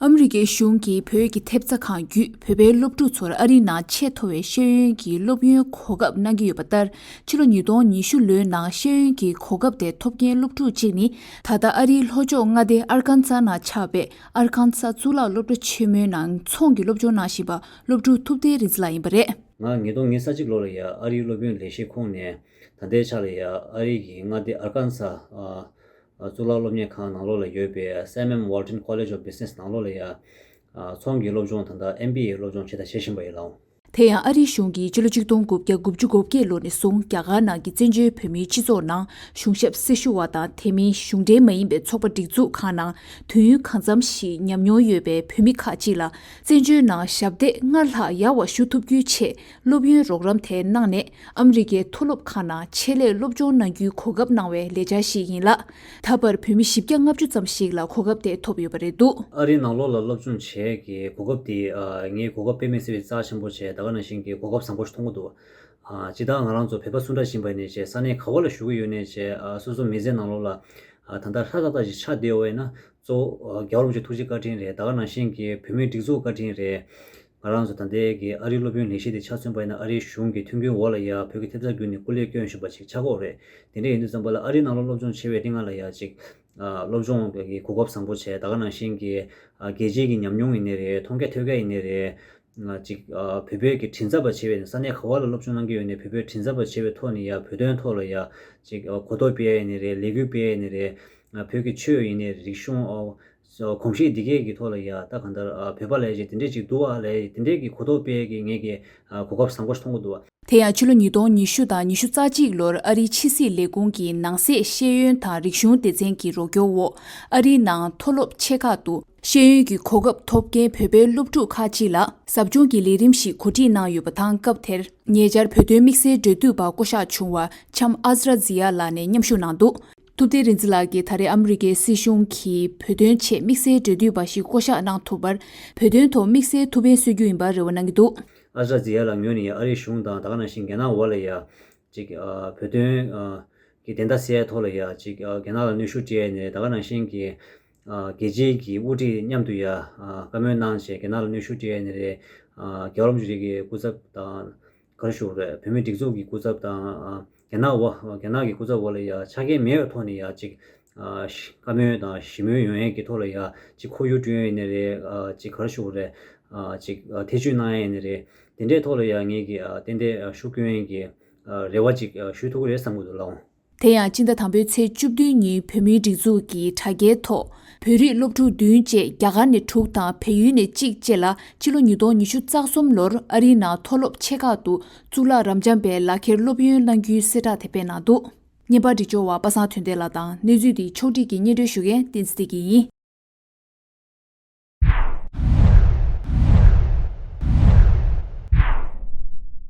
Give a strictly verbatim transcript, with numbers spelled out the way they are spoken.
ཨ་མི་རི་ཀའི་གཞུང་གིས་བོད་ཀྱི་ཐེབས་རྩ་ཁང་བརྒྱུད་བོད་པའི་སློབ་ཕྲུག་ཚོར་ཨ་རིའི་ནང་ཆེས་མཐོ་བའི་ཤེས་ཡོན་གྱི་སློབ་ཡོན་གོ་སྐབས་གནང་གི་ཡོད་པ་ལྟར། ཕྱི་ལོ་ཉིས་སྟོང་ཉི་ཤུ་ལོའི་ནང་ཤེས་ཡོན་གྱི་གོ་སྐབས་དེ་ཐོབ་མཁན་སློབ་ཕྲུག་གཅིག་ནི། ད་ལྟ་ཨ་རིའི་ལྷོ་ཕྱོགས་མངའ་སྡེ་ཨར་ཀན་ས་ནང་ཆགས་པའི་ཨར་ཀན་ས་གཙུག་ལག་སློབ་གྲྭ་ཆེན་མོའི་ནང་ཚོང་གི་སློབ་སྦྱོང་གནང་བཞིན་པ་སློབ་ཕྲུག་ཐུབ་བསྟན་རིག་འཛིན་ལགས་ཡིན་པ་རེད། ང་ཉིས་སྟོང་ཉི་ཤུ་རྩ་གཅིག་ལོ་ལ་ཡ་ཨ་རིའི་སློབ་ཡོན་ལས་གཞིའི་ཁོངས་ནས། ད་ལྟའི་ཆ་ལ་ཡ་ཨ་རི་གི་མངའ་སྡེ་ཨར་ཀན་ས་ཨ་ཨ་གཙུག་ལག་སློབ་གཉེར་ཁང་ནང་ལོགས་ལ་ཡོད་པའི་Sam M Walton College of Business ནང་ལོགས་ལ་ཡ་ཨ་ཚོང་གི་སློབ་སྦྱོང་དང་ད་ལྟ་M B A སློབ་སྦྱོང་བྱས་དང་བྱེད་བཞིན་པ་ཡིན་ལགས། དེ་ཡང་ཨ་རིའི་གཞུང་གིས་ཕྱི་ལོ་ཆིག་སྟོང་དགུ་བརྒྱ་དགུ་བཅུ་གོ་བརྒྱད་ལོ་ནས་བཟུང་རྒྱ་གར་ནང་གི་བཙན་བྱོལ་བོད་མིའི་སྤྱི་ཚོགས་ནང་གཞུང་ཞབས་སྲི་ཞུ་བ་དང་དེ་མིན་གཞུང་འབྲེལ་མ་ཡིན་པའི་ཚོགས་པ་སྒྲིག་འཛུགས་ཁག་ནང་དུས་ཡུན་གང་འཚམ་ཞིག་ཉམས་མྱོང་ཡོད་པའི་བོད་མི་ཁག་ཅིག་ལ་བཙན་བྱོལ་ནང་ཞབས་འདེགས་སྔར་ལྷག་ཡག་པ་ཞུ་ཐུབ་རྒྱུའི་ཆེད། སློབ་ཡོན་རོགས་རམ་དེ་གནང་ནས་ཨ་མི་རི་ཀའི་མཐོ་སློབ་ཁག་ནང་ཆེད་ལས་སློབ་སྦྱོང་གནང་རྒྱུའི་གོ་སྐབས་གནང་བའི་ལས་འཆར་ཞིག་ཡིན་ལ། ད་བར་བོད་མི་བཞི་བརྒྱ་ལྔ་བཅུ་ཙམ་ཞིག་ལ་གོ་སྐབས་དེ་ཐོབ་ཡོད་པ་རེད་འདུག། ཨ་རིའི་ནང་ལོགས་ལ་སློབ་སྦྱོང་བྱེད་ཀྱི་གོ་སྐབས་དེ་ཨ་ངས་གོ་སྐབས་དཔེ་མི་སྲིད་པའི་རྩ་ཆེན་པོ་བྱས་ད་ག་ནང་བཞིན་གྱི་གོ་སྐབས་བཟང་པོ་ཞིག་མཐོང་གི་འདུག། ཨ་སྤྱིར་བཏང་ང་རང་ཚོ་བོད་པ་སུ་འདྲ་ཡིན་པ་ཡིན་ནའི་བྱས་ས་གནས་ག་བ་ལ་བཞུགས་ཀྱི་ཡོད་ནའི་བྱས་ཨ་སོ་སོ་མི་ཚེ་ནང་ལོགས་ལ་ཨ་ད་ལྟ་ཧྲ་ཏག་ཏག་ཞིག་ཆགས་བསྡད་ཡོད་པ་ཡིན་ན། གཙོ་བོ་ཨ་རྒྱལ་བ་རིན་པོ་ཆེ་ཐུགས་རྗེ་བཀའ་དྲིན་རེད། ད་ག་ནང་བཞིན་གྱི་བོད་མིའི་སྒྲིག་འཛུགས་བཀའ་དྲིན་རེད། ང་རང་ཚོ་ད་ལྟའི་གི་ཨ་རིའི་སློབ་ཡོན་ལས་གཞི་དེ་ཆ་མཚོན་པ་ཡིན་ན་ཨ་རིའི་གཞུང་གི་མཐུན་རྐྱེན་འོག་ལ་ཡ་བོད་ཀྱི་ཐེབས་རྩ་བརྒྱུད་ནས་སྐུ་ལས་བསྐྱོན་བཞིན་པ་ཅིག་ཆགས་ཀྱི་ཡོད་རེད། དེ་འདྲ་ཡིན་དུས་ཙམ་པ་ལ་ཨ་རིའི་ནང་ལ་སློབ་སྦྱོང་བྱེད་པའི་རིང་ལ་ཡ་ཅིག་ཨ་སློབ་སྦྱོང་གི་གོ་སྐབས་བཟང་པོ་བྱས། ད་ག་ནང་བཞིན་གྱི་ཨ་རྒྱལ་སྤྱིའི་གི་ཉམས་མྱོང་ཡིན་ནའི་རེད། མཐོང་རྒྱ་ཐོས་རྒྱ་ཡིན་ནའི་རེད། ང་ཅིག་ཨ་བོད་པའི་གི་མགྲིན་ཚབ་པ་བྱེད་པའི་ས་གནས་ག་བ་ལ་སློབ་སྦྱོང་གནང་གི་ཡོད་ནའི་བོད་པའི་མགྲིན་ཚབ་པ་བྱེད་པའི་ཐོག་ནས་ཡ་བོད་དོན་ཐོག་ལ་ཡ་ཅིག་ཨ་གོ་རྟོགས་སྤེལ་ཡ་ཡིན་ནའི་རེད། ལས་འགུལ་སྤེལ་ཡ་ཡིན་ནའི་རེད། ང་བོད་ཀྱི་ཆོས་ཡིན་ནའི་རིག་གཞུང་ཨོ་གོམས་གཤིས་འདི་གས་ཀྱི་ཐོག་ལ་ཡ་ད་གང་ལྟར་ཨ་བོད་པ་ལས་ཀྱི་དེ་འདྲས་ཅིག་འདུག་ཨ་ལས་དེ་འདྲས་ཀྱི་གོ་རྟོགས་སྤེལ་གྱི་ངས་ཀྱི་ཨ་གོ་སྐབས་བཟང་པོ་ཞིག་མཐོང་གི་འདུག་ཨ། དེ་ཡང་ཕྱི་ལོ་ཉིས་སྟོང་ཉི་ཤུ་དང་ཉི་ཤུ་རྩ་གཅིག་ལོར་ཨ་རིའི་ཕྱི་སྲིད་ལས་ཁུངས་ཀྱི་ནང་སྲིད་ཤེས་ཡོན་དང་རིག་གཞུང་སྡེ་ཚན་གྱི་རོགས་སྐྱོར་འོག་ཨ་རིའི་ནང་མཐོ་སློབ་ཆེ་ཁག་ཏུ་ཤེས་ཡོན་གྱི་གོ་སྐབས་ཐོབ་མཁན་བོད་པའི་སློབ་ཕྲུག་ཁག་ཅིག་ལ་ཟབ་སྦྱོང་གི་ལས་རིམ་ཞིག་གོ་སྒྲིག་གནང་ཡོད་པ་དང་། སྐབས་དེར་ཉེ་ཆར་བོད་དོན་དམིགས་བསལ་འབྲེལ་མཐུད་པ་བསྐོ་གཞག་བྱུང་བ་ལྕམ་ཨ་ཛ་ར་ཛི་ཡ་ལགས་ནས་མཉམ་ཞུགས་གནང་འདུག། ཐུབ་བསྟན་རིག་འཛིན་ལགས་ཀྱིས་ད་རེས་ཨ་མི་རི་ཀའི་སྲིད་གཞུང་གིས་བོད་དོན་ཆེད་དམིགས་བསལ་འབྲེལ་མཐུད་པ་ཞིག་བསྐོ་གཞག་གནང་ཐུབ་པར་བོད་དོན་ཐོག་དམིགས་བསལ་ཐུགས་ཕན་གསོས་རྒྱུ་ཡིན་པར་རེ་བ་གནང་གི་འདུག། ཨ་ཛ་ར་ཛི་ཡ་ལགས་ངོས་ནས་ཡ་ཨ་རིའི་གཞུང་དང་ད་ག་ནང་བཞིན་རྒྱ་ནག་འོག་ལ་ཡ་ཅིག་ཨ་བོད་དོན་ཨ་གི་བདེན་མཐའ་གསལ་ཐོག་ལ་ཡ་ཅིག་ཨ་རྒྱ་ནག་ལ་གནོན་ཤུགས་སྤྲད་ནས་ད་ག་ནང་བཞིན་གྱི་ཨ་རྒྱལ་སྤྱིའི་གི་དབུ་ཁྲིད་མཉམ་དུ་ཡ་ཨ་བཀའ་མོལ་གནང་བྱས་རྒྱ་ནག་ལ་གནོན་ཤུགས་སྤྲད་ནས་རེད། ཨ་རྒྱལ་བ་རིན་པོ་ཆེ་གི་སྐུ་ཚབ་དང་། ག་རེ་ཞུ་དགོས་རེད། བོད་མིའི་སྒྲིག་འཛུགས་ཀྱི་སྐུ་ཚབ་དང་ཨ་རྒྱ་ནག་འོག་རྒྱ་ནག་གི་སྐུ་ཚབ་འོག་ལ་ཡ་ཆ་རྐྱེན་མེད་པའི་ཐོག་ནས་ཡ་ཅིག་ཨ་ཞི་བཀའ་མོལ་དང་ཞི་མོལ་ཡོང་ཡས་ཀྱི་ཐོག་ལ་ཡ་ཅིག་ཁོར་ཡུག་བསྐྲུན་ཡས་ཡིན་ནའི་རེད། ཨ་ཅིག་ག་རེ་ཞུ་དགོས་རེད། ཨ་ཅིག་ཨ་ཐེ་བྱུས་གནང་ཡས་ཡིན་ནའི་རེད། དེ་འདྲའི་ཐོག་ལ་ཡ་ངེད་ཀྱིས་ཨ་ཏན་ཏན་ཨ་ཤུགས་སྐྱོན་ཡས་ཀྱི་ཨ་རེ་བ་ཅིག་ཨ་ཞུ་ཐུབ་ཀྱི་རེད་བསམ་གྱི་འདུག་ལགས། དེ་ཡང་སྤྱི་ཟླ་དང་པོའི་ཚེས་བཅུ་བདུན་ཉིན་བོད་མིའི་སྒྲིག་འཛུགས་ཀྱི་དྲ་རྒྱའི་ཐོག་བོད་རིགས་སློབ་ཕྲུག་བདུན་བཅས་རྒྱ་གར་ནས་དྲུག་དང་བལ་ཡུལ་ནས་གཅིག་བཅས་ལ་ཕྱི་ལོ་ཉིས་སྟོང་ཉི་ཤུ་རྩ་གསུམ་ལོར་ཨ་རིའི་ནང་མཐོ་སློབ་ཆེ་ཁག་ཏུ་གཙུག་ལག་རབ་འབྱམས་པའི་ལག་ཁྱེར་སློབ་ཡོན་གནང་རྒྱུའི་གསལ་བསྒྲགས་དེ་སྤེལ་གནང་འདུག། བརྙན་པར་སྒྲིག་སྦྱོར་བ་པ་སངས་དོན་ལྡན་ལགས་དང་། གནས་ཚུལ་འདི་ཕྱོགས་སྒྲིག་གིས་སྙན་སྒྲོན་ཞུ་མཁན་བསྟན་འཛིན་བདེ་སྐྱིད་ཡིན།